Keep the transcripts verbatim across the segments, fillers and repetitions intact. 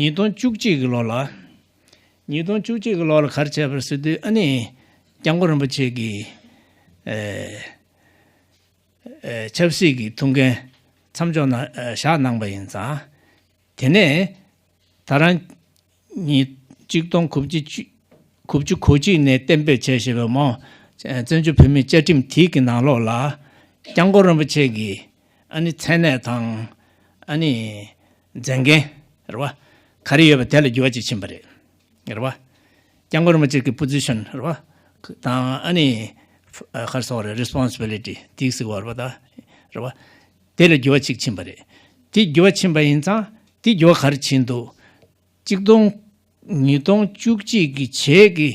ཉིས་སྟོང་བཅུ་གཅིག་གི་ལོ་ལ། ཉིས་སྟོང་བཅུ་གཅིག་གི་ལོ་ལ་ག་རེ་བྱས་པ་རེད་ཟེར་དུས། ཨ་ནི་སྐྱབས་མགོན་རིན་པོ་ཆེ་གིས་ཨེ་ཨེ་ཆབ་སྲིད་ཀྱི་ཐུགས་འགན་མཚམས་འཇོག་གནང་ཨེ་བཞག་གནང་པ་ཡིན་ཙང་། དེ་ནས་ད་རང་ཉིས་གཅིག་སྟོང་དགུ་བརྒྱ་དགུ་བཅུ་གོ་གཅིག་ནས་གཏན་འབེབས་བྱས་བཞག་པའི་མོ། བཙན་བྱོལ་བོད་མིའི་བཅའ་ཁྲིམས་དེ་གི་ནང་ལོགས་ལ་སྐྱབས་མགོན་རིན་པོ་ཆེ་གི་ཨ་ནི་མཚན་གནས་དང་། ཨ་ནི་མཛད་འགན་རེད་བ། ག་རེ་ཡོད་པ་དེ་ལ་འགྱུར་བ་ཅིག་ཕྱིན་པ་རེད། རེད་བ། སྐྱབས་མགོན་རིན་པོ་ཆེ་གི་པོ་ཟི་ཤན་རེད་བ། དང་ཨ་ནི་ཨ་ག་རེ་ཟེར་དགོས་རེད། རེ་སི་པོན་སི་བི་ལི་ཊི་དེ་ཟེར་དགོས་རེད་བ། ད་རེད་བ། དེ་ལ་འགྱུར་བ་ཅིག་ཕྱིན་པ་རེད། དེ་འགྱུར་བ་ཕྱིན་པ་ཡིན་ཙང་། དེ་འགྱུར་བ་ག་རེ་ཕྱིན་འདུག་གཅིག་སྟོང་། ཉིས་སྟོང་བཅུ་གཅིག་གི་རྗེས་ཀྱི་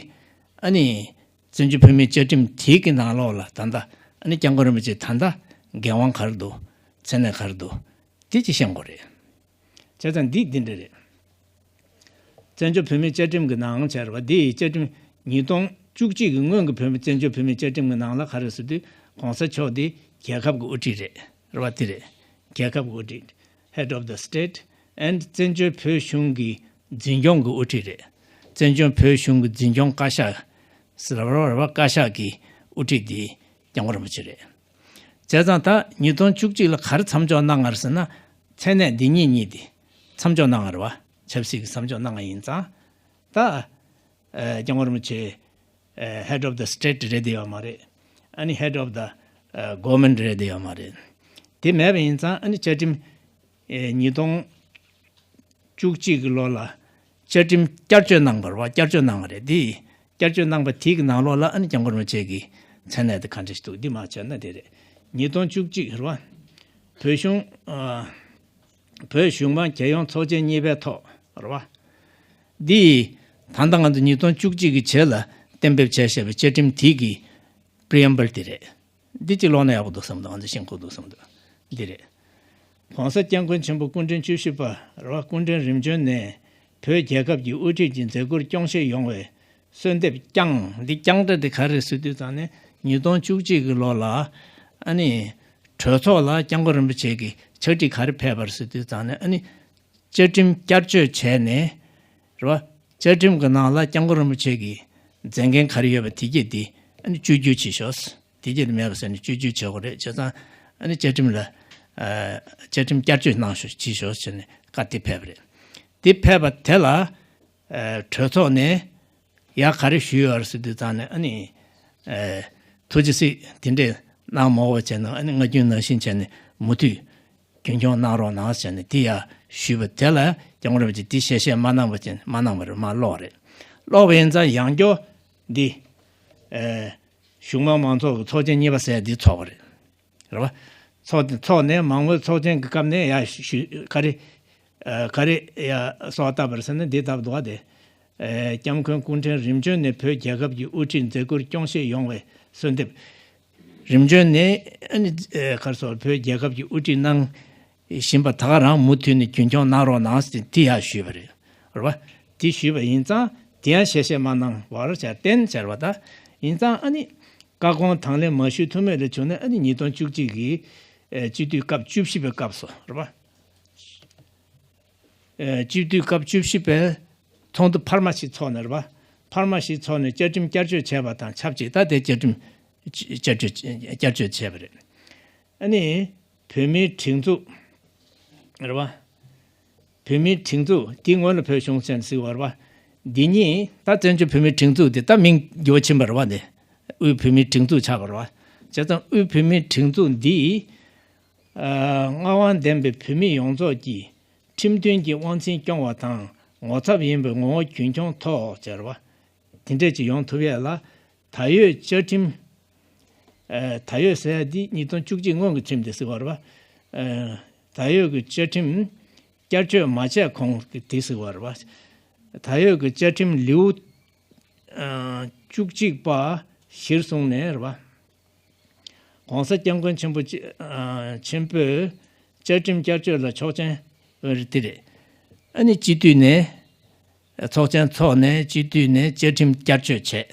ཨ་ནི་བཙན་བྱོལ་བོད་མིའི་བཅའ་ཁྲིམས་དེ་གི་ནང་ལོགས་ལ་ད་ལྟ་ཨ་ནི་སྐྱབས་མགོན་རིན་པོ་ཆེ་ད་ལྟ་འགན་དབང་ག་རེ་འདུག་མཚན་གནས་ག་རེ་འདུག་དེ་ཅིག་ཤེས་དགོས་རེད། བྱས་ཙང་འདི་འདི་འདྲ་རེད། བཙན་བྱོལ་བོད་མིའི་བཅའ་ཁྲིམས་ཀྱི་ནང་བྱས་རེད་བ། འདི་ཡི་བཅའ་ཁྲིམས་ཉིས་སྟོང་བཅུ་གཅིག་གི་སྔོན་གྱི་བོད་མི་བཙན་བྱོལ་བོད་མིའི་བཅའ་ཁྲིམས་ཀྱི་ནང་ལ་ག་རེ་ཟེར་དུས། གོང་ས་མཆོག་འདི་རྒྱལ་ཁབ་ཀྱི་དབུ་ཁྲིད་རེད། རེད་བ། དེ་རེད། རྒྱལ་ཁབ་ཀྱི་དབུ་ཁྲིད། Head of the State and བཙན་བྱོལ་བོད་གཞུང་གི་འཛིན་སྐྱོང་གི་དབུ་ཁྲིད་རེད། བཙན་བྱོལ་བོད་གཞུང་གི་འཛིན་སྐྱོང་བཀའ་ཤག་ཟེར་བ་རེད་བ། བཀའ་ཤག་གི་དབུ་ཁྲིད་འདི་སྐྱབས་མགོན་རིན་པོ་ཆེ་རེད། བྱས་ཙང་ད་ཉིས་སྟོང་བཅུ་གཅིག་ལ་ག་རེ་མཚམས་འཇོག་གནང་བ་རེད་ཟེར་ན། མཚན་གནས་འདི་གཉིས་གཉིས་དེ་མཚམས་འཇོག་གནང་བ་རེད་བ། ཆབ་སྲིད་ཀྱི་མཚམས་འཇོག་གནང་བ་ཡིན་ཙང་། ད་ཨ་སྐྱབས་མགོན་རིན་པོ་ཆེ་ཨ་Head of the State རེད་བསྡད་ཡོད་མ་རེད། ཨ་ནི་Head of the ཨ་Government རེད་བསྡད་ཡོད་མ་རེད། དེ་མེད་པ་ཡིན་ཙང་། ཨ་ནི་བཅའ་ཁྲིམས་ཨ་ཉིས་སྟོང་བཅུ་གཅིག་གི་ལོ་ལ་བཅའ་ཁྲིམས་བསྐྱར་བཅོས་གནང་བ་རེད་བ། བསྐྱར་བཅོས་གནང་བ་རེད། དེ་བསྐྱར་བཅོས་གནང་བ་དེ་གི་ནང་ལོགས་ལ་ཨ་ནི་སྐྱབས་མགོན་རིན་པོ་ཆེ་གི་མཚན་གནས་དེ་ག་འདྲ་ཞིག་འདུག་འདི་མར་བྱས་ན་དེ་རེད། ཉིས་སྟོང་བཅུ་གཅིག་རེད་བ། བོད་གཞུང་ཨ་བོད་གཞུང་མང་རྒྱལ་ཡོངས་ཚོགས་ཆེན་གཉིས་པའི་ཐོག་རེད་བ། འདི་ད་ལྟ་ང་ཚོ་ཉིས་སྟོང་བཅུ་གཅིག་གི་རྗེས་ལ་གཏན་འབེབས་བྱས་བཞག་པའི་བཅའ་ཁྲིམས་དེ་གི་པི་རི་ཨེམ་བལ་དེ་རེད། འདི་གཅིག་ཀློག་ན་ཡག་པོ་འདུག་བསམ་འདུག་ང་ཚོས་ཤེས་དགོས་འདུག་བསམ་འདུག་འདི་རེད། ༸གོང་ས་༸སྐྱབས་མགོན་ཆེན་པོ་སྐུ་ཕྲེང་བཅུ་བཞི་པ་རེད་བ། སྐུ་ཕྲེང་རིམ་བྱོན་ནས་བོད་རྒྱལ་ཁབ་ཀྱི་དབུ་ཁྲིད་ཀྱི་མཛད་ཁུར་སྐྱོང་བཞེས་ཡོང་བའི་གསོལ་འདེབས་བསྐྱངས། འདི་བསྐྱངས་འདྲ་དེ་ག་རེ་ཟེར་དུས་ཙང་ནས། ཉིས་སྟོང་བཅུ་གཅིག་གི་ལོ་ལ་ཨ་ནི་གྲོས་ཚོགས་ལ་སྐྱབས་མགོན་རིན་པོ་ཆེ་གི་ཕྱག་བྲིས་ག་རེ་ཕེབས་པ་རེད་ཟེར་དུས་ཙང་ནས། ཨ་ནི་བཅའ་ཁྲིམས་བསྐྱར་བཅོས་བྱས་ནས་རེད་བ། བཅའ་ཁྲིམས་ཀྱི་ནང་ལ་སྐྱབས་མགོན་རིན་པོ་ཆེ་གི་མཛད་འགན་ག་རེ་ཡོད་པ་དེ་གྱད་དེ་ཨ་ནི་བཅོས་བསྒྱུར་བྱེད་ཤོག་དེ་གྱད་དེ་མེད་པ་བཟོས་ནས་བཅོས་བསྒྱུར་བྱེད་དགོས་རེད། བྱས་ཙང་ཨ་ནི་བཅའ་ཁྲིམས་ལ་ཨ་བཅའ་ཁྲིམས་བསྐྱར་བཅོས་གནང་ཤོག་བྱེད་ཤོག་ཟེར་ནས་བཀའ་དེ་ཕེབས་པ་རེད། དེ་ཕེབས་པ་དེ་ལ་ཨ་གྲོས་ཚོགས་ནས་ཡ་ག་རེ་ཞུས་ཡོད་རེད་ཟེར་དུས་ཙང་ནས། ཨ་ནི་ཨ་ཐུགས་རྗེ་གཟིགས། དེ་འདྲས་གནང་མ་དགོས་པ་བྱས་ནས། ཨ་ནི་སྔ་རྒྱུན་ནང་བཞིན་བྱས་ནས་མུ་མཐུད་རྒྱུན་འཁྱོངས་གནང་རོགས་གནང་ཟེར་ནས་དེ་ཡང་ཞུས་པ་དེ་ལ་སྐྱབས་མགོན་རིན་པོ་ཆེ་དེ་བཤད་བཤད་མ་གནང་བ་ཅན་མ་གནང་བ་རེད། མར་ཀློག་རེད། ཀློག་པ་ཡིན་ཙང་ཡང་བསྐྱར་འདི་ཨེ་གཞུང་མང་མང་ཚོགས་ཀྱི་ཚོགས་ཆེན་གཉིས་པ་ཟེར་འདི་ཚོགས་པ་རེད། རེད་བ། ཚོགས་ཚོགས་ནས་མང་པོའི་ཚོགས་ཆེན་གྱི་སྐབས་ནས་ཡ་ཞུ་ག་རེ་ཨ་ག་རེ་ཡ་སོགས་བཏབ་པ་རེད་ཟེར་ན། འདི་ལྟ་བུ་འདུག་བ། དེ་ཨེ་སྐྱབས་མགོན་སྐུ་ཕྲེང་རིམ་བྱོན་ནས་བོད་རྒྱལ་ཁབ་ཀྱི་དབུ་ཁྲིད་མཛད་ཁུར་སྐྱོང་བཞེས་ཡོང་བའི་གསོལ་འདེབས། རིམ་བྱོན་ནས་ཨ་ནི་ཨེ་ག་རེ་ཟེར། བོད་རྒྱལ་ཁབ་ཀྱི་དབུ་ཁྲིད་གནང་བཞིན་པ་ད་ག་རང་མུ་མཐུད་ནས་རྒྱུན་འཁྱོངས་གནང་རོགས་གནང་ཟེར་དེ་ཡང་ཞུས་པ་རེད། རེད་བ། དེ་ཞུས་པ་ཡིན་ཙང་དེ་ཡང་བཤད་བཤད་མ་གནང་བར་བྱས་བརྟེན་བྱས་པ། ད་ཡིན་ཙང་ཨ་ནི་བཀའ་དགོངས་དང་ལེན་མ་ཞུ་ཐུབ་མེད་ལ་བྱུང་ནས། ཨ་ནི་ཉིས་སྟོང་བཅུ་གཅིག་གི་ཨེ་སྤྱི་འཐུས་སྐབས་བཅུ་བཞི་པའི་སྐབས་སུ་རེད་བ། ཨེ་སྤྱི་འཐུས་སྐབས་བཅུ་བཞི་པའི་ཚོགས་འདུ་འཕར་མ་ཞིག་ཚོགས་ནས་རེད་བ། འཕར་མ་ཞིག་ཚོགས་ནས་བཅའ་ཁྲིམས་བསྐྱར་བཅོས་བྱས་པ་དང་ཆབས་ཅིག་ད་དེ་བཅའ་ཁྲིམས་བསྐྱར་བཅོས་བསྐྱར་བཅོས་བྱས་པ་རེད། ཨ་ནི་བོད་མིའི་སྒྲིག་འཛུགས་རེད་བ། བོད་མིའི་སྒྲིག་འཛུགས་འདི་སྔོན་ལ་བོད་གཞུང་ཟེར་ནས་ཟེར་བ་རེད་བ། འདི་ཉིད་ད་བཙན་བྱོལ་བོད་མིའི་སྒྲིག་འཛུགས་འདི་ད་མིང་འགྱུར་བ་ཕྱིན་པ་རེད་བ། འདི་དབུས་བོད་མིའི་སྒྲིག་འཛུགས་ཆགས་པ་རེད་བ། བྱས་ཙང་དབུས་བོད་མིའི་སྒྲིག་འཛུགས་འདི་ཨ་མངའ་དབང་ལྡན་པའི་བོད་མི་ཡོངས་རྫོགས་ཀྱི་ཁྲིམས་མཐུན་གྱི་དབང་འཛིན་སྐྱོང་བ་དང་ངོ་ཚབ་ཡིན་པའི་ངོ་བོ་རྒྱུན་འཁྱོངས་ཐོག་བྱས་རེད་བ། དེ་འདྲས་ཅིག་ཡོང་ཐུབ་ཡས་ལ། ད་ཡོད་བཅའ་ཁྲིམས། ཨ་ད་ཡོད་ཟེར་ཡ་འདི་ཉིས་སྟོང་བཅུ་གཅིག་སྔོན་གྱི་ཁྲིམས་དེ་ཟེར་བ་རེད་བ། ཨ་ད་ཡོད་ཀྱི་བཅའ་ཁྲིམས་བསྐྱར་བཅོས་མ་བྱས་གོང་གི་དེ་ཟེར་བ་རེད་བ། ད་ཡོད་ཀྱི་བཅའ་ཁྲིམས་ལེའུ་ཨ་བཅུ་གཅིག་པ་གཞིར་བཟུང་ནས་རེད་བ། ༸གོང་ས་༸སྐྱབས་མགོན་ཆེན་པོ་ཆེ་ཨ་ཆེན་པོས་བཅའ་ཁྲིམས་བསྐྱར་བཅོས་ལ་ཆོག་མཆན་འོས་རེད་དེ་རེད། ཨ་ནི་སྤྱི་འཐུས་ནས་ཚོགས་ཆེན་འཚོགས་ནས་སྤྱི་འཐུས་ནས་བཅའ་ཁྲིམས་བསྐྱར་བཅོས་བྱས།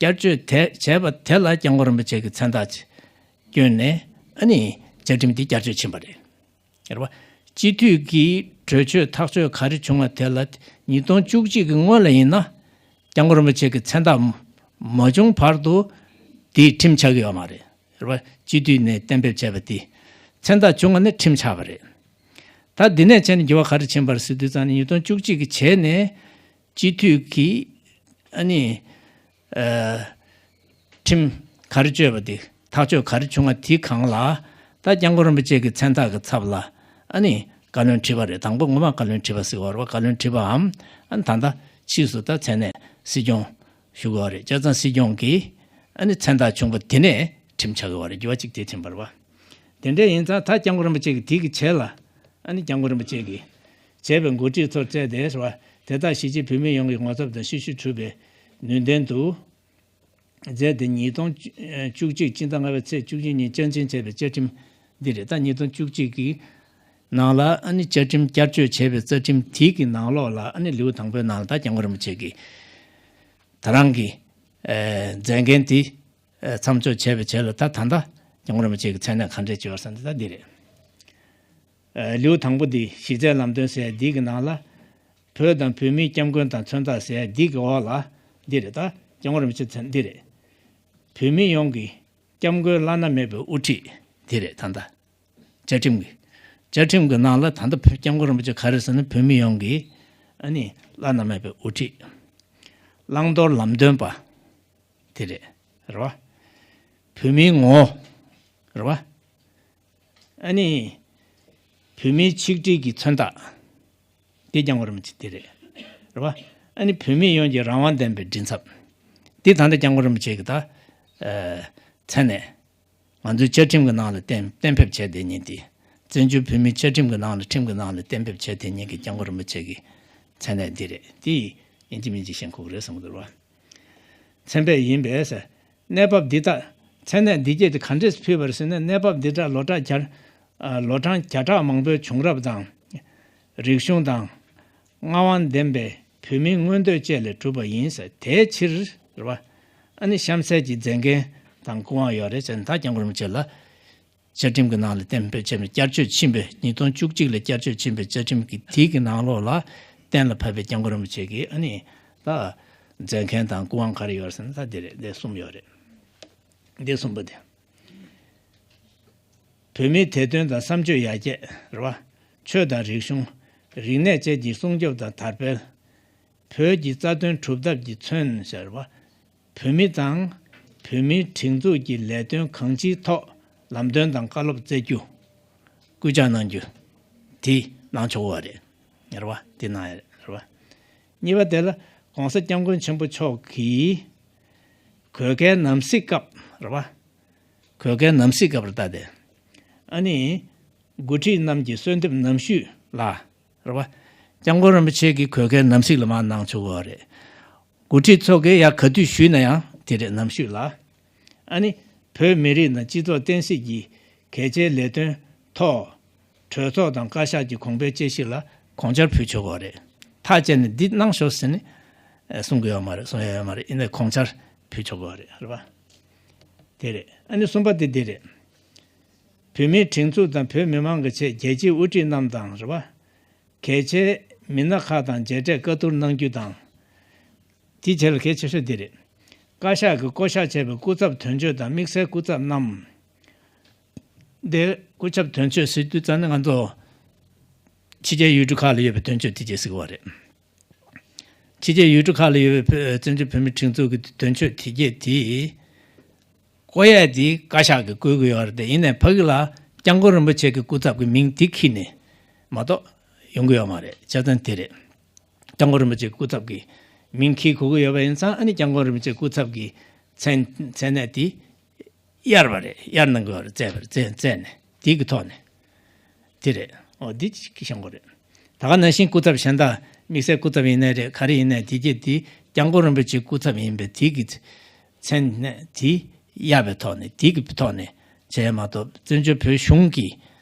བསྐྱར་བཅོས་དེ་བྱས་པ་དེ་ལ་༸སྐྱབས་མགོན་རིན་པོ་ཆེ་གི་མཚན་རྟགས་བསྐྱོན་ནས་ཨ་ནི་བཅའ་ཁྲིམས་འདི་བསྐྱར་བཅོས་ཕྱིན་པ་རེད། རེད་བ། སྤྱི་འཐུས་ཀྱི་གྲོས་ཆོད་ཐག་གཅོད་ག་རེ་བྱུང་བ་དེ་ལ་ཉིས་སྟོང་བཅུ་གཅིག་གི་སྔོན་ལ་ཡིན་ན་སྐྱབས་མགོན་རིན་པོ་ཆེ་གི་མཚན་རྟགས་མ་བྱུང་བར་དུ་དེའི་ཁྲིམས་ཆགས་ཀྱི་ཡོད་མ་རེད། རེད་པ། སྤྱི་འཐུས་ནས་གཏན་འབེབས་བྱས་པ་དེ་མཚན་རྟགས་བྱུང་བ་ནས་ཁྲིམས་ཆགས་པ་རེད། ད་འདི་ནས་བྱས་ནས་འགྱུར་བ་ག་རེ་ཕྱིན་པ་རེད་ཟེར་དུས་ཙང་ནས་ཉིས་སྟོང་བཅུ་གཅིག་གི་བྱས་ནས་སྤྱི་འཐུས་ཀྱི་ཨ་ནི་ཨ་ཁྲིམས་ག་རེ་གཅོད་པ་དེ་ཐག་གཅོད་ག་རེ་བྱུང་བ་དེའི་སྒང་ལ་ད་སྐྱབས་མགོན་རིན་པོ་ཆེ་གི་མཚན་རྟགས་ཀྱི་ཚབ་ལ་ཨ་ནི་བཀའ་བློན་ཁྲི་པ་རེད། དང་པོ་ངོ་མ་བཀའ་བློན་ཁྲི་པ་ཟེར་བ་རེད་པ། བཀའ་བློན་ཁྲི་པའམ་ཨ་ནི་ད་ལྟ་ཕྱིས་སུ་ད་མཚན་གནས་སྲིད་སྐྱོང་ཞུ་དགོས་པ་རེད། བྱས་ཙང་སྲིད་སྐྱོང་གི་ཨ་ནི་མཚན་རྟགས་བྱུང་བ་དེ་ནས་ཁྲིམས་ཆགས་དགོས་པ་རེད། འགྱུར་བ་གཅིག་དེ་ཕྱིན་པ་རེད་པ། དེ་འདྲ་ཡིན་ཙང་ད་སྐྱབས་མགོན་རིན་པོ་ཆེ་གི་དེ་གི་བྱས་ལ་ཨ་ནི་སྐྱབས་མགོན་རིན་པོ་ཆེ་གིས་བྱས་པའི་འགོ་ཁྲིད་ཚོར་བསྩལ་ཏེ་རེད་པ། དེ་དག་གཞིས་བྱེས་བོད་མི་ཡོངས་ཀྱི་ངོ་ཚབ་དང་ཤེད་ཤུགས་གྲུབ་པའི་ནུས་ལྡན་དུ་མཛད་དེ། ཉིས་སྟོང་བཅུ་གཅིག་སྤྱི་ཟླ་ལྔ་པའི་ཚེས་བཅུ་གཅིག་ཉིན་བསྐྱར་ཟིན་བྱས་པའི་བཅའ་ཁྲིམས་འདི་རེད། ད་ཉིས་སྟོང་བཅུ་གཅིག་གི་ནང་ལ་ཨ་ནི་བཅའ་ཁྲིམས་བསྐྱར་བཅོས་བྱས་པའི་རྩ་ཁྲིམས་དེ་གི་ནང་ལོགས་ལ་ཨ་ནི་ལེའུ་དང་པོའི་ནང་ལ་ད་སྐྱབས་མགོན་རིན་པོ་ཆེ་གིས་ད་རང་གི་ཨ་མཛད་འགན་དེ་ཨ་མཚམས་འཇོག་བྱས་པའི་རྗེས་ལ་ད་ད་ལྟ་སྐྱབས་མགོན་རིན་པོ་ཆེ་གི་མཚན་གནས་ག་འདྲས་བྱས་ཡོད་ཟེར་ན་ད་འདི་རེད། ཨ་ལེའུ་དང་པོ་འདི་གཞི་རྩའི་ལམ་སྟོན་ཟེར་ཡ་འདི་གི་ནང་ལ་བོད་དང་བོད་མིའི་སྐྱབས་མགོན་དང་མཚོན་རྟགས་ཟེར་ཡ་འདི་གི་འོག་ལ་འདི་རེད། ད་སྐྱབས་མགོན་རིན་པོ་ཆེ་མཚན་འདི་རེད། བོད་མི་ཡོངས་ཀྱི་སྐྱབས་མགོན་བླ་ན་མེད་པའི་དབུ་ཁྲིད་འདི་རེད། ད་ལྟ་བཅའ་ཁྲིམས་ཀྱི་བཅའ་ཁྲིམས་ཀྱི་ནང་ལ་ད་ལྟ་བོད་སྐྱབས་མགོན་རིན་པོ་ཆེ་ག་རེ་ཟེར་ན་བོད་མི་ཡོངས་ཀྱི་ཨ་ནི་བླ་ན་མེད་པའི་དབུ་ཁྲིད། བླང་དོར་ལམ་སྟོན་པ། དེ་རེད། རེད་པ། བོད་མིའི་ངོ་བོ། རེད་པ། ཨ་ནི་བོད་མིའི་ཆིག་སྒྲིལ་གྱི་མཚོན་རྟགས་དེ་སྐྱབས་མགོན་རིན་པོ་ཆེ་དེ་རེད། རེད་པ། ཨ་ནི་བོད་མི་ཡོངས་ཀྱི་རང་དབང་ལྡན་པའི་མགྲིན་ཚབ། འདི་ད་ལྟ་སྐྱབས་མགོན་རིན་པོ་ཆེ་གི་ད་ཨ་མཚན་གནས། ང་ཚོའི་བཅའ་ཁྲིམས་ཀྱི་ནང་ལ་གཏན་གཏན་འབེབས་བྱས་བསྡད་མཁན་དེ། བཙན་བྱོལ་བོད་མིའི་བཅའ་ཁྲིམས་ཀྱི་ནང་ལ་ཁྲིམས་ཀྱི་ནང་ལ་གཏན་འབེབས་བྱས་བསྡད་མཁན་གྱི་སྐྱབས་མགོན་རིན་པོ་ཆེ་གི་མཚན་གནས་འདི་རེད། དེ་ཡིན་གཅིག་མིན་གཅིག་ཤེས་དགོས་ཀྱི་རེད་བསམ་གྱི་འདུག་རེད་པ། མཚན་དཔེ་ཡིན་པས་ཟེར། གནས་བབ་འདི་ལྟར་མཚན་གནས་འདི་སྐད་དུ་ག་འདྲས་ཕུལ་བར་ཟེར་ན། གནས་བབ་འདི་ལྟར་ལོ་གྲངས་བརྒྱ་ཨ་ལོ་གྲངས་བརྒྱ་ཕྲག་མང་པོའི་བྱུང་རབས་དང་། རིག་གཞུང་དང་། མངའ་དབང་ལྡན་པའི་བོད་མིའི་མངོན་འདོད་བཅས་ལས་གྲུབ་པ་ཡིན་ཟེར། དེའི་ཕྱིར་རེད་པ། ཨ་ནི་གཤམ་གསལ་གྱི་མཛད་འགན་དང་སྐུ་དབང་ཡོད་རེད་ཟེར་ན། ད་སྐྱབས་མགོན་རིན་པོ་ཆེ་ལ་བཅའ་ཁྲིམས་ཀྱི་ནང་ལ་གཏན་འབེབས་བྱས་པའི་བསྐྱར་བཅོས་ཕྱིན་པའི་ཉིས་སྟོང་བཅུ་གཅིག་ལ་བསྐྱར་བཅོས་ཕྱིན་པའི་བཅའ་ཁྲིམས་ཀྱི་དེའི་གི་ནང་ལོགས་ལ་གཏན་ལ་ཕབ་པའི་སྐྱབས་མགོན་རིན་པོ་ཆེ་གི་ཨ་ནི་ད་མཛད་འགན་དང་སྐུ་དབང་ག་རེ་ཡོད་ཟེར་ན། ད་འདི་རེད། འདི་གསུམ་ཡོད་རེད། འདི་གསུམ་པོ་དེ། བོད་མིའི་དད་འདུན་དང་བསམ་སྤྱོད་ཡར་རྒྱས། རེད་པ། ཆོས་དང་རིག་གཞུང་། རིག་གནས་བཅས་ཀྱི་སྲུང་སྐྱོབ་དང་དར་སྤེལ། བོད་ཀྱི་རྩ་དོན་སྒྲུབ་ཐབས་ཀྱི་མཚོན་ཟེར་བ། བོད་མི་དང་བོད་མིའི་སྒྲིག་འཛུགས་ཀྱི་ལས་དོན་གང་ཅིའི་ཐོག་ལམ་སྟོན་དང་བཀའ་སློབ་སྩལ་རྒྱུ། སྐུལ་ལྕག་གནང་རྒྱུ། དེ་གནང་ཆོག་པ་རེད། རེད་པ། དེ་གནང་ཡ་རེད། རེད་པ། གཉིས་པ་དེ་ལ་༸གོང་ས་༸སྐྱབས་མགོན་ཆེན་པོ་མཆོག་གིས་གོས་རྒྱལ་ནམ་སྲིད་སྐབས། རེད་པ། གོས་རྒྱལ་ནམ་སྲིད་སྐབས་རེད་ད་དེ། ཨ་ནི་འགོ་ཁྲིད་རྣམས་ཀྱི་གསོལ་འདེབས་ནམ་ཞུས་ལ། རེད་པ། སྐྱབས་མགོན་རིན་པོ་ཆེ་གིས་གོས་རྒྱལ་ནམ་སྲིད་ལ་མར་གནང་ཆོག་གི་རེད། འགོ་ཁྲིད་ཚོ་གིས་ཡ་ག་དུས་ཞུས་ན་ཡང་དེ་རེད། ནམ་ཞུས་ལ། ཨ་ནི་བོད་མི་རིགས་ནང་སྤྱི་ཚོགས་བསྟན་སྲིད་ཀྱི་གལ་ཆེའི་ལས་དོན་ཐོག་གྲོས་ཚོགས་དང་བཀའ་ཤག་གི་དགོངས་པའི་དཔྱད་གཞི་ལ་དགོངས་འཆར་ཕུལ་ཆོག་གི་རེད། ཐག་བཅད་ནས་འདི་གནང་ཤོག་ཟེར་ནས་གསུང་གི་ཡོད་མ་རེད། གསུང་ཡ་ཡོད་མ་རེད། ཡིན་ནའི་དགོངས་འཆར་ཕུལ་ཆོག་གི་རེད། རེད་པ། དེ་རེད། ཨ་ནི་གསུམ་པ་དེ་འདི་རེད། བོད་མིའི་སྒྲིག་འཛུགས་དང་བོད་མི་མང་གི་ཆེད་རྒྱལ་སྤྱིའི་དབུ་ཁྲིད་རྣམས་དང་། རེད་པ། གལ་ཆེའི་མི་སྣ་ཁག་དང་མཇལ་འཕྲད་བཀའ་བསྡུར་གནང་རྒྱུ་དང་། དེའི་རྗེས་ལ་གལ་ཆེ་ཤོས་འདི་རེད། བཀའ་ཤག་གིས་བསྐོ་གཞག་བྱས་པའི་སྐུ་ཚབ་དོན་གཅོད་དང་དམིགས་བསལ་སྐུ་ཚབ་རྣམས། འདིར་སྐུ་ཚབ་དོན་གཅོད་ཟེར་དུས་ཙམ་ནས་ང་ཚོ་ཕྱི་རྒྱལ་ཡུལ་གྲུ་ཁག་ལ་ཡོད་པའི་དོན་གཅོད་དེ་རྗེས་ཟེར་གི་བ་རེད། ཕྱི་རྒྱལ་ཡུལ་གྲུ་ཁག་ལ་ཡོད་པའི་བོད་བཙན་བྱོལ་བོད་མིའི་སྒྲིག་འཛུགས་ཀྱི་དོན་གཅོད་དེ་གྱད་དེ། བསྐོ་ཡས་དེ་བཀའ་ཤག་གིས་བསྐོ་གི་ཡོད་རེད་དེ། ཡིན་ནའི་ཕ་གི་ལ་སྐྱབས་མགོན་རིན་པོ་ཆེ་གི་སྐུ་ཚབ་ཀྱི་མིང་དེ་འཁྱེར་ནས་མ་གཏོགས་ཡོང་གི་ཡོད་མ་རེད། བྱས་ཙང་དེ་རེད། སྐྱབས་མགོན་རིན་པོ་ཆེ་གི་སྐུ་ཚབ་ཀྱི་མིང་འཁྱེར་དགོས་ཀྱི་ཡོད་པ་ཡིན་ཙང་། ཨ་ནི་སྐྱབས་མགོན་རིན་པོ་ཆེ་སྐུ་ཚབ་ཀྱི་མཚན་མཚན་གནས་དེ་གཡར་བ་རེད། གཡར་གནང་གི་ཡོད་རེད། བཙལ་བ་རེད། བཙལ་བཙལ་ནས་དེ་གི་ཐོག་ནས་དེ་རེད། འོ་འདི་ཅིག་ཤེས་དགོས་རེད། ད་ག་ནང་བཞིན་སྐུ་ཚབ་གཞན་དག་དམིགས་བསལ་སྐུ་ཚབ་ཡིན་ནའི་རེད། ག་རེ་ཡིན་ནའི་དེ་གྱད་དེ་སྐྱབས་མགོན་རིན་པོ་ཆེ་སྐུ་ཚབ་ཡིན་པའི་དེ་གི་མཚན་གནས་དེ་གཡར་བའི་ཐོག་ནས་དེ་གི་ཐོག་ནས་བྱས་མ་གཏོགས། བཙན་བྱོལ་བོད་གཞུང་གི་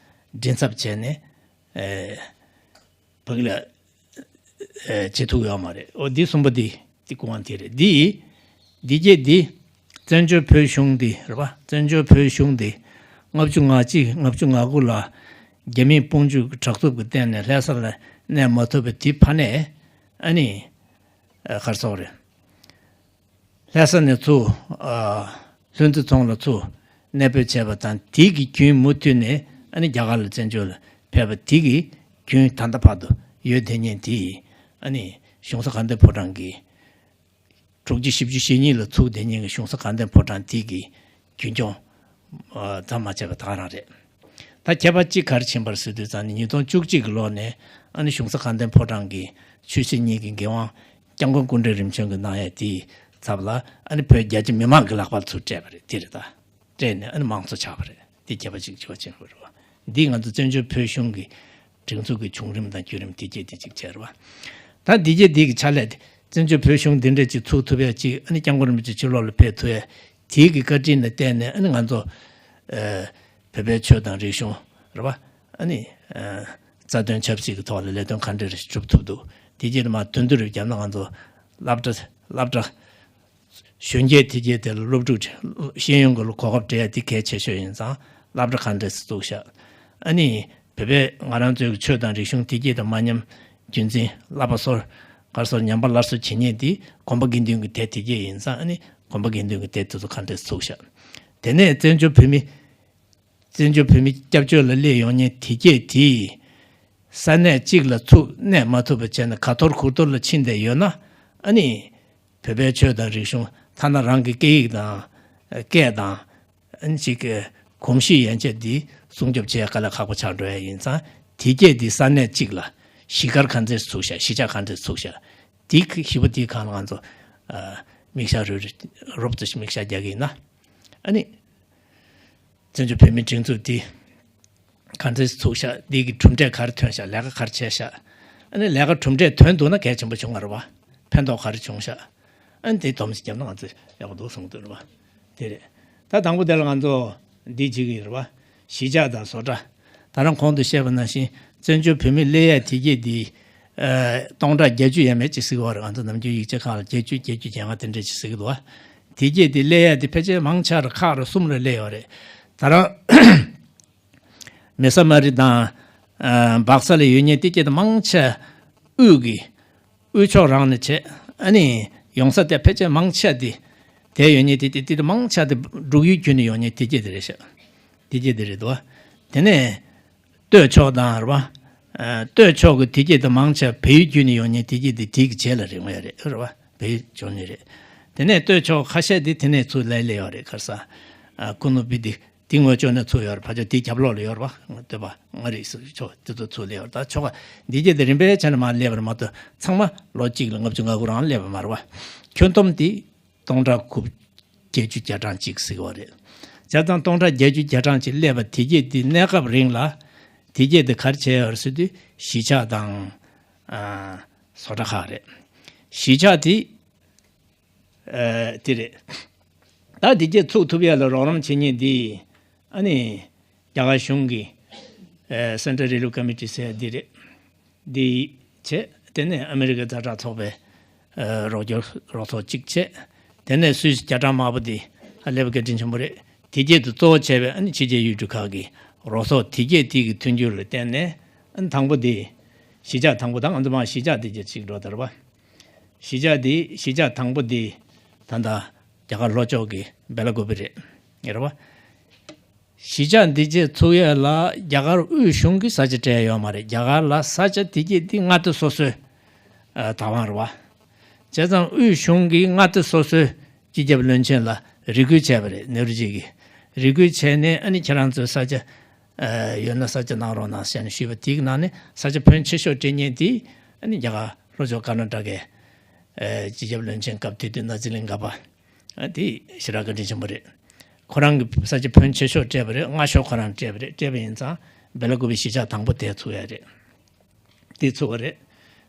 མགྲིན་ཚབ་བྱས་ནས་ཨེ་ཕ་གི་ལ་ཨེ་བྱེད་ཐུབ་ཡོད་མ་རེད། འོ་འདི་གསུམ་པོ་འདི་འདི་སྐུ་དབང་དེ་རེད། འདི་འདི་གྱད་འདི་བཙན་བྱོལ་བོད་གཞུང་འདི་རེད་པ། བཙན་བྱོལ་བོད་གཞུང་འདི་ལྔ་བཅུ་ང་གཅིག་ལྔ་བཅུ་ང་དགུ་ལ་ རྒྱ་མིའི་དཔུང་འཇུག་གི་དྲག་རྩུབ་ཀྱི་སྟེང་ནས་ལྷ་ས་ལ་གནས་མ་ཐུབ་པའི་དེའི་ཕ་ནས་ཨ་ནི་ཨ་ག་རེ་ཟེར་དགོས་རེད། ལྷ་ས་ནས་ཚུར་ཨ་ལྷུན་རྩེ་རྫོང་ལ་ཚུར་གནས་སྤོས་བྱས་པ་དང་། དེའི་གི་རྒྱུན་མུ་མཐུད་ནས་ཨ་ནི་རྒྱ་གར་ལ་བཙན་བྱོལ་ལ་ཕེབས་པ་དེའི་གི་རྒྱུན་ད་ལྟ་བར་དུ་ཡོད་བསྡད་མཁན་དེ་ཨ་ནི་གཞུང་ས་དགའ་ལྡན་ཕོ་བྲང་གི་དྲུག་ཅུ་བཞི་བཅུ་ཞེ་གཉིས་ལ་ཚུགས་བསྡད་མཁན་གྱི་གཞུང་ས་དགའ་ལྡན་ཕོ་བྲང་དེ་གི་རྒྱུན་སྐྱོང་ཨ་ཙམ་མ་བྱས་པ་ད་ག་རང་རེད། ད་ཁྱད་པར་གཅིག་ག་རེ་ཕྱིན་པ་རེད་ཟེར་དུས་ཙང་ནི། ཉིས་སྟོང་བཅུ་གཅིག་གི་ལོ་ནས་ཨ་ནི་གཞུང་ས་དགའ་ལྡན་ཕོ་བྲང་གི་ཆོས་སྲིད་གཉིས་ཀྱི་འགན་དབང་སྐྱབས་མགོན་སྐུ་ཕྲེང་རིམ་བྱོན་གྱིས་གནང་ཡས་དེའི་ཚབ་ལ་ཨ་ནི་བོད་རྒྱ་ཆེ་མི་མང་གི་ལག་པར་ཚུར་སྤྲད་པ་རེད། དེ་རེད་ད། སྤྲད་ནས་ཨ་ནི་དམངས་གཙོ་ཆགས་པ་རེད། དེ་ཁྱད་པར་གཅིག་ཆོས་ཅན་པ་རེད་བ། འདི་ང་ཚོ་བཙན་བྱོལ་བོད་གཞུང་གི་སྒྲིག་འཛུགས་ཀྱི་བྱུང་རིམ་དང་བརྒྱུད་རིམ་དེ་སྐྱེས་དེ་གཅིག་བྱས་རེད་བ། ད་འདི་སྐྱེས་འདི་གི་ཕྱག་ལས་དེ་བཙན་བྱོལ་བོད་གཞུང་འདི་འདྲས་ཅིག་ཚུགས་ཐུབ་ཡ་ཅིག་ཨ་ནི་སྐྱབས་མགོན་རིན་པོ་ཆེ་ཕྱི་ལོགས་ལ་ཕེབས་ཐུབ་ཡ་དེའི་གི་བཀའ་དྲིན་ལ་བརྟེན་ནས་ཨ་ནི་ང་ཚོ་ཨ་བོད་པའི་ཆོས་དང་རིག་གཞུང་རེད་བ། ཨ་ནི་ཨ་རྩ་དོན་ཆབ་སྲིད་ཀྱི་ཐོག་ལ་ལས་དོན་ག་འདྲས་སྒྲུབ་ཐུབ་འདུག་དེ་རྗེས་ལ་མར་མདུན་སྐྱོད་རེ་བརྒྱབ་ན་ང་ཚོ་སློབ་གྲྭ་སློབ་གྲྭ་གཞོན་སྐྱེས་དེ་གས་དེ་ལ་སློབ་ཕྲུག་ཤེས་ཡོན་གྱི་གོ་སྐབས་སྤྲད་ཡ་དེ་གལ་ཆེ་ཤོས་ཡིན་ཙང་སློབ་གྲྭ་ག་འདྲས་སེ་བཙུགས་ཤག་ཨ་ནི་བོད་པའི་ང་རང་ཚོའི་ཆོས་དང་རིག་གཞུང་དེ་གས་དེ་མ་ཉམས་རྒྱུན་འཛིན་བསླབ་པ་སོར་ག་རེ་ཟེར་ཉམས་པ་སླར་གསོ་བྱེད་མཁན་དེ་དགོན་པ་དགེ་འདུན་གྱི་སྡེ་དེ་གས་ཡིན་ཙང་། ཨ་ནི་དགོན་པ་དགེ་འདུན་གྱི་སྡེ་དེ་ཚོ་ག་འདྲས་སེ་བཙུགས་ཤག་དེ་ནས་བཙན་བྱོལ་བོད་མི་བཙན་བྱོལ་བོད་མི་སྐྱབས་བཅོལ་ལ་སླེབས་ཡོང་མཁན་དེ་གས་དེ་ས་གནས་གཅིག་ལ་ཚུར་གནས་མ་ཐུབ་པ་བྱས་ནས་ག་ཐོར་གུར་ཐོར་ལ་ཕྱིན་བསྡད་ཡོད་ན། ཨ་ནི་བོད་པའི་ཆོས་དང་རིག་གཞུང་ཐ་ན་རང་གི་སྐད་ཡིག་དང་སྐད་དང་ཨ་ནི་ཅིག་གོམས་གཤིས་ཡན་ཆད་འདི་སྲུང་སྐྱོབ་བྱེད་དཀའ་ལས་ཁག་པོ་ཆགས་འགྲོ་ཡ་ཡིན་ཙང་། དེ་གས་འདི་ས་གནས་གཅིག་ལ་གཞིས་སྒར་ག་འདྲས་ཚུགས་ཤག་གཞིས་ཆགས་ག་འདྲས་ཚུགས་ཤག་དེ་གི་གཞིས་པ་དེའི་སྒང་ལ་ང་ཚོ་ཨ་མིག་ཤར་རུ་རུབ་ཙམ་ཞིག་མིག་ཤར་རྒྱག་གི་ཡིན་ན། ཨ་ནི་བཙན་བྱོལ་བོད་མིའི་སྒྲིག་འཛུགས་འདི་ག་འདྲས་ཚུགས་ཤག་འདི་གི་གྲུབ་འབྲས་ག་རེ་ཐོན་ཤག་ལས་ཀ་ག་རེ་བྱས་ཤག་ཨ་ནི་ལས་ཀ་གྲུབ་འབྲས་ཐོན་འདུག་ན་གལ་ཆེན་པོ་བྱུང་བ་རེད་བ། ཕན་ཐོགས་ག་རེ་བྱུང་ཤག་ཨ་ནི་དེ་སྡོམ་ཞིག་བརྒྱབ་ན་ང་ཚོས་ཡག་པོ་འདུག་གསུང་གི་འདུག་རེད་བ། དེ་རེད། ད་དང་པོ་དེ་ལ་ང་ཚོ་འདི་བྱེད་ཀྱི་ཡོད་རེད་བ། གཞིས་ཆགས་དང་བཟོ་གྲྭ། ད་རང་གོང་དུ་བཤད་པ་ནང་བཞིན་བཙན་བྱོལ་བོད་མི་སླེབས་ཡ་དེ་གས་འདི་ཨ་སྟོང་ཕྲག་བརྒྱད་ཅུ་ཡས་མས་ཅིག་ཟེར་གྱི་ཡོད་རེད། ང་ཚོ་ནམ་རྒྱུན་ཡིག་ཆ་ཁག་ལ་བརྒྱད་ཅུ་བརྒྱད་ཅུ་གྱ་ལྔ་དེ་འདྲས་ཅིག་ཟེར་གྱི་འདུག་བ། དེ་གས་འདི་སླེབས་ཡ་དེ་ཕལ་ཆེར་མང་ཆེ་རུ་ཁག་རུ་གསུམ་རུ་སླེབས་ཡོད་རེད། ད་རང་མེ་ས་མ་རི་དང་ཨ་སྦག་ས་ལ་ཡོད་མཁན་དེ་གས་དེ་མང་ཆེ་དབུས་ཀྱི་དབུས་ཕྱོགས་རང་ནས་བྱས། ཨ་ནི་ཡོང་ས་དེ་ཕལ་ཆེར་མང་ཆེ་དེ་དེ་ཡོད་མཁན་དེ་དེ་དེ་མང་ཆེ་དེ་འབྲུག་ཡུལ་བརྒྱུད་ནས་ཡོང་མཁན་དེ་གས་དེ་རེད་ཤག་དེ་གས་དེ་རེད་འདུག་བ། དེ་ནས་སྟོད་ཕྱོགས་དང་རེད་བ། ཨ་སྟོད་ཕྱོགས་ཀྱི་དེ་གས་དེ་མང་ཆེ་བལ་ཡུལ་བརྒྱུད་ནས་ཡོང་མཁན་དེ་གས་དེ་དེ་གི་རྗེས་ལ་རེད་ངོས་རེད་རེད་བ། བལ་ཡུལ་བྱུང་ནི་རེད། དེ་ནས་སྟོད་ཕྱོགས་ཁ་ཤས་དེ་དེ་ནས་ཚུར་སླེབས་སླེབས་ཡོད་རེད། ག་རེ་ཟེར་ཨ་ཀུ་ནུ་བི་དེ། དེ་ངོས་ཕྱོགས་ནས་ཚུར་ཡོད་རེད། ཕར་ཕྱོགས་དེའི་རྒྱབ་ལོགས་ལ་ཡོད་རེད་བ། སྟོད་པ་མངའ་རིས་ཕྱོགས་དེ་ཚོ་ཚུར་སླེབས་ཡོད་རེད། ད་ཕྱོགས་འདི་གས་དེ་རིམ་པས་བྱས་ནས་མར་སླེབས་པ་རེད་མ་གཏོགས་ཚང་མ་ལོ་གཅིག་ལ་ལྔ་བཅུ་ང་དགུ་རང་སླེབས་པ་མ་རེད་བ། ཁྱོན་བསྡོམས་དེ་སྟོང་ཕྲག་དགུ་བརྒྱད་ཅུ་གྱ་གྲངས་གཅིག་ཟེར་གྱི་ཡོད་རེད། བྱས་ཙང་སྟོང་ཕྲག་བརྒྱད་ཅུ་གྱ་གྲངས་གཅིག་སླེབས་པ་དེ་གས་དེ་གནས་སྐབས་རིང་ལ་དེ་གས་དེ་ག་རེ་བྱས་ཡོད་རེད་ཟེར་དུས་གཞིས་ཆགས་དང་ཨ་བཟོ་གྲྭ་ཁག་རེད། གཞིས་ཆགས་དེ་ཨ་དེ་རེད། ད་དེ་གས་ཚུགས་ཐུབ་ཡ་ལ་རོགས་རམ་བྱེད་མཁན་འདི་ཨ་ནི་རྒྱ་གར་གཞུང་གི་ཨ་Central Relief Committee ཟེར་ཡ་འདི་རེད། འདི་བྱས། དེ་ནས་ཨ་མི་རི་ཀའི་ཛ་དྲག་ཚོགས་པའི་ཨ་རོགས་སྐྱོར་རོགས་ཚོགས་གཅིག་བྱས། དེ་ནས་སུད་སི་རྒྱ་གྲམ་དམར་པོ་འདི་ཨ་སླེབས་པ་བཀའ་དྲིན་ཆེན་པོ་རེད། དེ་གས་དེ་གཙོ་བོ་བྱས་པའི་ཨ་ནི་ཕྱི་རྒྱལ་ཡུལ་གྲུ་ཁག་གི་རོགས་ཚོགས་དེ་གས་དེ་གི་མཐུན་འགྱུར་ལ་བརྟེན་ནས་ཨ་ནི་དང་པོ་འདི་གཞིས་ཆགས་དང་པོ་དང་ང་ཚོ་མར་གཞིས་ཆགས་དེ་གས་གཅིག་འགྲོ་དར་བ། གཞིས་ཆགས་འདི་གཞིས་ཆགས་དང་པོ་འདི་ད་ལྟ་རྒྱ་གར་ལྷོ་ཕྱོགས་ཀྱི་སྦེ་ལ་ཀུ་པེ་རེད། ཡོད་རེད་བ། གཞིས་ཆགས་འདི་གས་ཚུགས་ཡས་ལ་རྒྱ་གར་དབུས་གཞུང་གིས་ས་ཆ་སྤྲད་ཡོད་མ་རེད། རྒྱ་གར་ལ་ས་ཆ་འདི་གས་འདི་མངའ་སྡེ་སོ་སོའི་ཨ་བདག་དབང་རེད་བ། བྱས་ཙང་དབུས་གཞུང་གིས་མངའ་སྡེ་སོ་སོའི་སྤྱི་ཁྱབ་བློན་ཆེན་ལ་རེ་སྐུལ་བྱས་པ་རེད། ནེ་རུ་ཇི་གིས་རེ་སྐུལ་བྱས་ནས་ཨ་ནི་ཁྱེད་རང་ཚོའི་ས་ཆ་ཨ་ཡོད་ན་ས་ཆ་གནང་རོགས་གནང་ཟེར་ནས་ཞུས་པ་དེའི་ནང་ནས་ས་ཆ་ཕོན་ཆེ་ཤོས་སྤྲད་མཁན་དེ་ཨ་ནི་རྒྱ་གར་ལྷོ་ཕྱོགས་ཀར་ན་ཊ་ཀའི་ཨ་སྤྱི་ཁྱབ་བློན་ཆེན་སྐབས་དེ་དུས་ནཱ་ཛི་ལིང་ག་པ། ཨ་དེ་ཞེ་དྲག་བཀའ་དྲིན་ཆེན་པོ་རེད། ཁོ་རང་གི་ས་ཆ་ཕོན་ཆེ་ཤོས་སྤྲད་པ་རེད། སྔ་ཤོས་ཁོ་རང་སྤྲད་པ་རེད། སྤྲད་པ་ཡིན་ཙང་སྦེ་ལ་ཀུ་པེ་གཞིས་ཆགས་དང་པོ་དེ་ཚུགས་ཡ་རེད། དེ་ཚུགས་པ་རེད།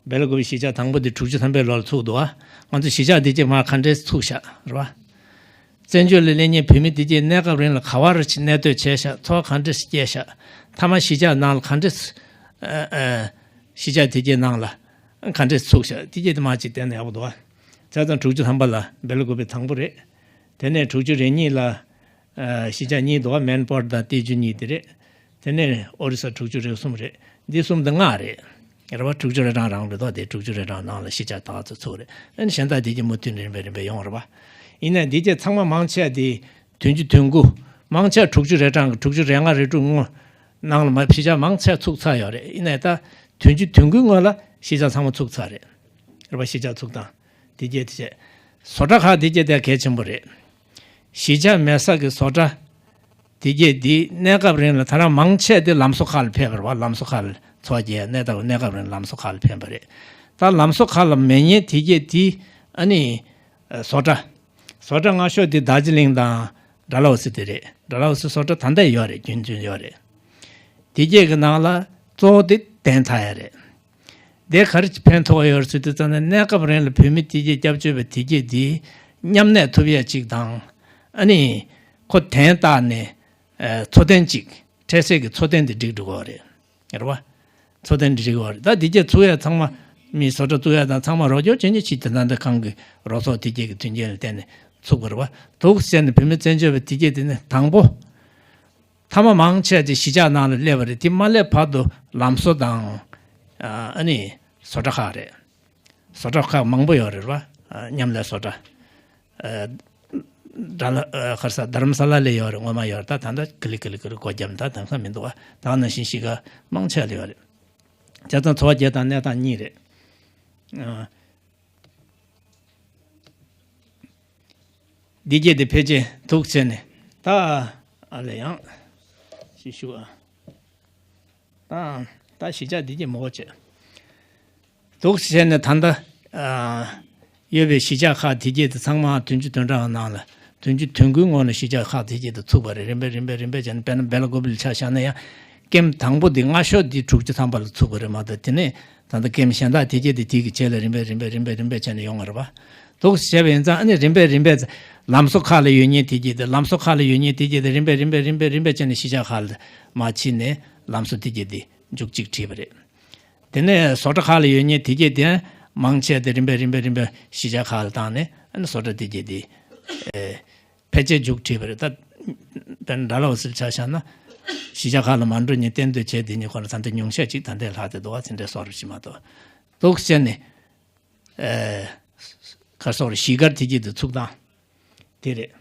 སྦེ་ལ་ཀུ་པེ་གཞིས་ཆགས་དང་པོ་དེ་དྲུག་ཅུ་ཐམ་པའི་ལོར་ཚུགས་འདུག་ཨ། ང་ཚོ་གཞིས་ཆགས་དེ་གཅིག་མར་ག་འདྲས་ཚུགས་ཤག་རེད་བ། བཙན་བྱོལ་ལ་སླེབས་མཁན་བོད་མི་དེ་གཅིག་གནས་སྐབས་རིང་ལ་ག་བར་གནས་སྡོད་བྱས་ཤག་འཚོ་བ་ག་འདྲས་སྐྱེལ་ཤག་མཐའ་མ་གཞིས་ཆགས་ནང་ལ་ག་འདྲས་ཨ་ཨ་གཞིས་ཆགས་དེ་གཅིག་ནང་ལ་ག་འདྲས་ཚུགས་ཤག་དེ་གཅིག་དེ་མར་གཅིག་བལྟས་ན་ཡག་པོ་འདུག་ཨ། བྱས་ཙང་དྲུག་ཅུ་ཐམ་པ་ལ་སྦེ་ལ་ཀུ་པེ་དང་པོ་རེད། དེ་ནས་དྲུག་ཅུ་རེ་གཉིས་ལ་ཨ་གཞིས་ཆགས་གཉིས་འདུག་བ། མན་པོར་དང་ཏེ་ཇུ་གཉིས་དེ་རེད། དེ་ནས་ཨོ་རི་ས་དྲུག་ཅུ་རེ་གསུམ་རེད། འདི་གསུམ་དེ་ལྔ་རེད། རེད་བ། དྲུག་ཅུ་རེ་གྲངས་རང་རེད་དོ། དེ་དྲུག་ཅུ་རེ་གྲངས་ནང་ལ་གཞིས་ཆགས་དག་ཚོ་ཚུགས་རེད། ཨ་ནི་གཞན་དག་དེ་གྱད་མུ་མཐུད་ནས་རིམ་པས་རིམ་པས་ཡོང་རེད་བ། ཡིན་ནའི་དེ་གྱད་ཚང་མ་མང་ཆེ་བ་དེ་བདུན་ཅུ་དོན་དགུ། མང་ཆེ་བ་དྲུག་ཅུ་རེ་གྲངས་ཀྱི་དྲུག་ཅུ་རེ་ལྔ་རེ་དྲུག་སྔོན་ནང་ལ་མ་གཞིས་ཆགས་མང་ཆེ་བ་ཚུགས་ཚར་ཡོད་རེད། ཡིན་ནའི་ད་བདུན་ཅུ་དོན་དགུའི་སྔོན་ལ་གཞིས་ཆགས་ཚང་མ་ཚུགས་ཚར་རེད། རེད་བ། གཞིས་ཆགས་ཚུགས་སྟངས་དེ་གྱད་དེ་བྱས། བཟོ་གྲྭ་ཁག་དེ་གྱད་དེ་གལ་ཆེན་པོ་རེད། གཞིས་ཆགས་མེད་ས་གི་བཟོ་གྲྭ་དེ་གྱད་དེ་གནས་སྐབས་རིང་ལ། ད་རང་མང་ཆེ་དེ་ལམ་བཟོ་ཁག་ལ་ཕེབས་པ་རེད་བ། ལམ་བཟོ་ཁག་ལ་འཚོ་བ་སྐྱེལ་ཡ། གནས་སྟངས་གནས་སྐབས་རིང་ལམ་བཟོ་ཁག་ལ་ཕེབས་པ་རེད། ད་ལམ་བཟོ་ཁག་ལ་མེད་མཁན་དེ་གྱད་དེ་ཨ་ནི་བཟོ་གྲྭ། བཟོ་གྲྭ་སྔ་ཤོས་དེ་རྡོ་རྗེ་གླིང་དང་ཌལ་ཧོ་སི་དེ་རེད། ཌལ་ཧོ་སི་བཟོ་གྲྭ་ད་ལྟ་ཡོད་རེད། རྒྱུན་རྒྱུན་ཡོད་རེད། དེ་གྱད་ཀྱི་ནང་ལ་གཙོ་བོ་དེ་དན་ཐ་ཡ་རེད། དེ་ག་རེ་ཕན་ཐོགས་ཡོད་ཟེར་དུས་ཙམ་ནས། གནས་སྐབས་རིང་ལ་བོད་མི་དེ་གྱད་སྐྱབས་བཅོལ་བ་དེ་གྱད་དེ་མཉམ་གནས་ཐུབ་ཡ་གཅིག་དང་། ཨ་ནི་ཁོ་དན་བཏགས་ནས་ཨ་འཚོ་རྟེན་གཅིག་འཕྲལ་སེལ་གྱི་འཚོ་རྟེན་དེ་སྒྲིག་འགྲོ་གི་རེད། རེད་བ། འཚོ་རྟེན་སྒྲིག་འགྲོ་གི་རེད། ད་དེ་གྱད་ཚུགས་ཡ་ཚང་མ་མི་བཟོ་གྲྭ་བཙུགས་ཡ་དང་ཚང་མ་རོགས་སྐྱོར་བྱེད་མཁན་གཅིག་དེ་ད་ལྟ་ཁང་གི་རོགས་ཚོགས་དེ་གྱད་ཀྱི་མཐུན་རྐྱེན་ལ་བརྟེན་ནས་ཚུགས་པ་རེད་བ། འདུག་ཟེར་ནས་བོད་མི་བཙན་བྱོལ་བ་དེ་གྱད་དེ་ནི་དང་པོ། མཐའ་མ་མང་ཆེ་བ་དེ་གཞིས་ཆགས་ནང་ལ་སླེབས་པ་རེད། དེ་མ་སླེབས་བར་དུ་ལམ་བཟོ་དང་། ཨ་ནི་བཟོ་གྲྭ་ཁག་རེད། བཟོ་གྲྭ་ཁག་མང་པོ་ཡོད་རེད་བ། མཉམ་ལས་བཟོ་གྲྭ། ཨ་ཌལ་ཨ་ག་རེ་ཟེར། རྡ་རམ་ས་ལ་ལ་ཡོད་རེད། སྔོན་མ་ཡོད་རེད། ད་ད་ལྟ་ཀི་ལི་ཀི་ལི་ཀི་ལི་སྒོ་བརྒྱབ་ནས་ད་དེང་སང་མི་འདུག་བ། ད་ནང་བཞིན་གཞིས་ཀ་མང་ཆེ་བ་ལ་ཡོད་རེད། བྱས་ཙང་འཚོ་བ་སྐྱེལ་སྟངས་གནས་སྟངས་གཉིས་རེད། ཨ། འདི་གྱད་དེ་ཕལ་ཆེར་འདུག་ཟེར་ནས། ད་ཨ་ལས་ཡང་ཞིག་ཞུ་ཨ། ད་ད་གཞིས་ཆགས་འདི་གྱད་མང་པོ་བྱས། འདུག་ཟེར་ནས་ད་ལྟ་ཨ་ཡོད་པའི་གཞིས་ཆགས་ཁག་དེ་གྱད་དེ་ཚང་མ་བདུན་ཅུ་དོན་གྲངས་ནང་ལ། བདུན་ཅུ་དོན་དགུའི་སྔོན་ལ་གཞིས་ཆགས་ཁག་དེ་གྱད་དེ་ཚུགས་པ་རེད། རིམ་པས་རིམ་པས་རིམ་པས་བྱས་ནས། དཔེར་ན་སྦེ་ལ་ཀོབ་ལ་ཆ་བཞག་ན་ཡང་། ཀེམ་དང་པོ་དེ་སྔ་ཤོས་དེ་དྲུག་ཅུ་ཐམ་པ་ལ་ཚུགས་པ་རེད་མ་གཏོགས། དེ་ནས་ད་ལྟ་ཀེམ་གཞན་དག་དེ་གྱད་དེ་དེ་གི་རྗེས་ལ་རིམ་པས་རིམ་པས་རིམ་པས་རིམ་པས་བྱས་ནས་ཡོང་བ་རེད་བ། འདུག་བྱས་པ་ཡིན་ཙང་། ཨ་ནི་རིམ་པས་རིམ་པས་ལམ་བཟོ་ཁག་ལ་ཡོད་མཁན་དེ་གྱད་དེ། ལམ་བཟོ་ཁག་ལ་ཡོད་མཁན་དེ་གྱད་དེ་རིམ་པས་རིམ་པས་རིམ་པས་རིམ་པས་བྱས་ནས་གཞིས་ཆགས་ཁག་ལ་མར་ཕྱིན་ནས་ལམ་བཟོ་དེ་གྱད་དེ་མཇུག་གཅིག་བསྒྲིལ་བ་རེད། དེ་ནས་བཟོ་གྲྭ་ཁག་ལ་ཡོད་མཁན་དེ་གྱད་དེ་མང་ཆེ་དེ་རིམ་པས་རིམ་པས་རིམ་པས་གཞིས་ཆགས་ཁག་ལ་བཏང་ནས། ཨ་ནི་བཟོ་གྲྭ་དེ་གྱད་དེ་ཨེ་ཕལ་ཆེར་མཇུག་བསྒྲིལ་བ་རེད། ད་དཔེར་ན་ཌལ་ཧོ་སི་ཆ་བཞག་ན། གཞིས་ཆགས་ཁག་ལ་མ་འགྲོ་མཁན་གཏན་སྡོད་བྱས་དེ་གཉིས་ཁོ་ན་ད་ལྟ་ཉུང་ཤས་ཅིག་ད་ལྟའི་ལྷག་བསྡད་འདུག་བ། དེ་འདྲའི་བཟོ་འདྲ་ཞིག་མ་གཏོགས། འདུག་ཟེར་ནས་ཨེ་ག་རེ་ཟེར། གཞིས་སྒར་དེ་གྱད་དེ་ཚུགས་སྟངས་དེ་རེད།